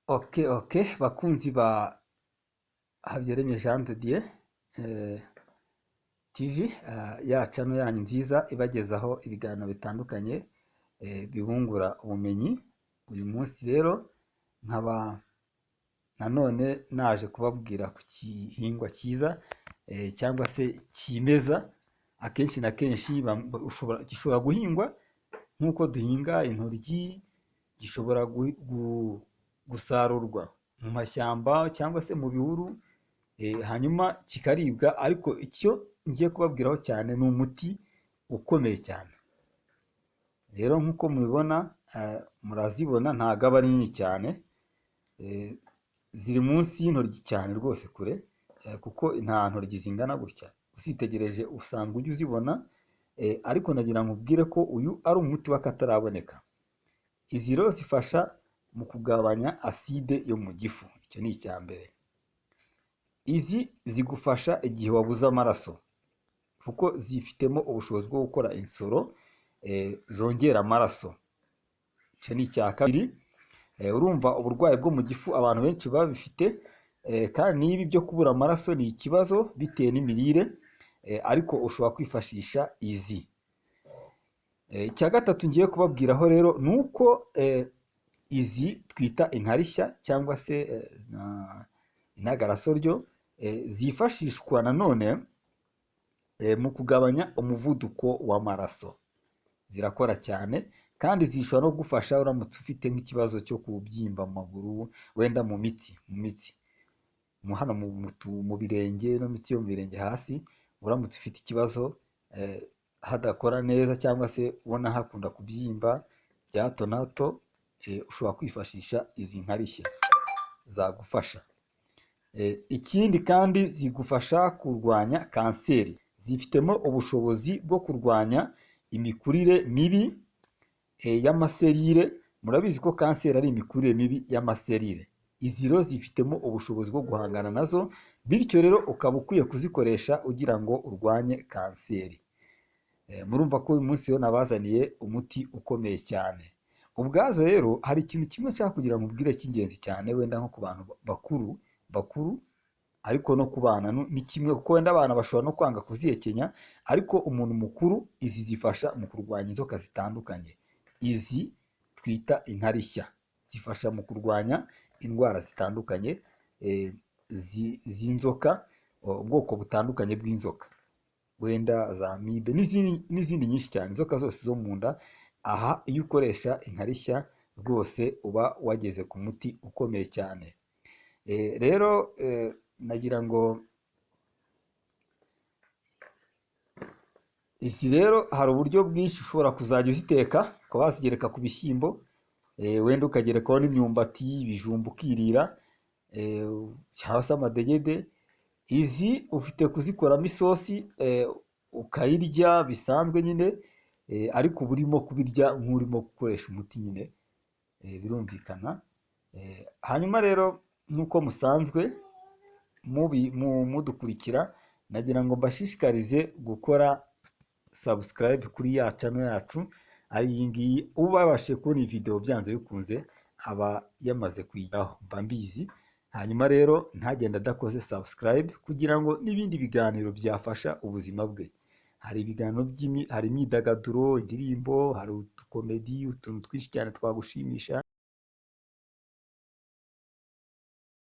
Okay, bakunzi ba Habiyaremye Jean de Dieu TV, ya channel yanyu nziza ibagezaho ibiganiro bitandukanye bibungura ubumenyi. Uyu munsi rero nkaba nanone naje kubabwira ku gihingwa cyiza cyangwa se kimeza. Akenshi na kenshi gishobora guhingwa nk'uko duhinga intoryi, gishobora gusarurwa mu mashyamba cyangwa se mu bihuru, hanyuma kikaribwa. Ariko icyo ngiye kubabwiraho cyane ni umuti ukomeye cyane. Rero nk'uko mubibona, murazibona ntago aba ari nini cyane, ziri munsi y'intoryi cyane rwose kure, kuko nta ntoryi zingana gutya. Uzitegereje usanzwe ujya uzibona, ariko nagira ngo nkubwire ko uyu ari umuti w'akataraboneka. Izi rero zifasha mu kugabanya aside yo mu gifu, icyo ni icya mbere. Izi zigufasha igihe wabuze amaraso, kuko zifitemo ubushobozi bwo gukora insoro zongera amaraso, icyo ni icya kabiri. Urumva uburwayi bwo mu gifu abantu benshi babifite, kandi n'ibi byo kubura amaraso ni ikibazo bitewe n'imirire, ariko ushobora kwifashisha izi. Icya gatatu ngiye kubabwiraho rero ni uko izi twita inkarishya cyangwa se intagarasoryo, zifashishwa nanone mu kugabanya umuvuduko w'amaraso. Zirakora cyane kandi zishobora no kugufasha uramutse ufite nk'ikibazo cyo kubyimba amaguru, wenda mu mitsi hano mu birenge no mitsi yo mu birenge hasi. Uramutse ufite ikibazo hadakora neza cyangwa se ubona hakunda kubyimba bya hato na hato, ushobora kwifashisha izi nkarishya, zagufasha. Ikindi kandi zigufasha kurwanya kanseri, zifitemo ubushobozi bwo kurwanya imikurire mibi y'amaserire. Murabizi ko kanseri ari imikurire mibi y'amaserire. Izi rero zifitemo ubushobozi bwo guhangana nazo, bityo rero ukaba ukwiye kuzikoresha ugira ngo urwanye kanseri. Murumva ko uyu munsi rero nabazaniye umuti ukomeye cyane. Ubwazo rero hari ikintu kimwe nshaka kugira ngo ubwire cy'ingenzi cyane, wenda nko ku bantu bakuru, ariko no ku bana ni kimwe, kuko wenda abana bashobora no kwanga kuzihekenya, ariko umuntu mukuru izi zifasha mu kurwanya inzoka zitandukanye. Izi twita inkarishya zifasha mu kurwanya indwara zitandukanye z'inzoka, ubwoko butandukanye bw'inzoka, wenda za amibe n'izindi nyinshi cyane, inzoka zose zo mu nda. Aha iyo ukoresha inkarishya rwose uba wageze ku muti ukomeye cyane. Rero nagira ngo izi rero hari uburyo bwinshi ushobora kuzajya uziteka, ukaba wazigereka ku bishyimbo, wenda ukagerekaho n'imyumbati, ibijumba ukirira, cyangwa se amadegede. Izi ufite kuzikoramo isosi, ukayirya bisanzwe nyine, ariko uba urimo kubirya nk'urimo gukoresha umuti nyine, birumvikana. Hanyuma rero nk'uko musanzwe mudukurikira, nagira ngo mbashishikarize gukora subscribe kuri ya channel yacu ari iyi ngiyi. Ubabashije kubona iyi video byanze bikunze aba yamaze kuyigeraho, mba mbizi. Hanyuma rero ntagende adakoze subscribe, kugira ngo n'ibindi biganiro byafasha ubuzima bwe. Hari ibiganiro hari imyidagaduro, indirimbo, hari udukomedi, utuntu twinshi cyane twagushimisha.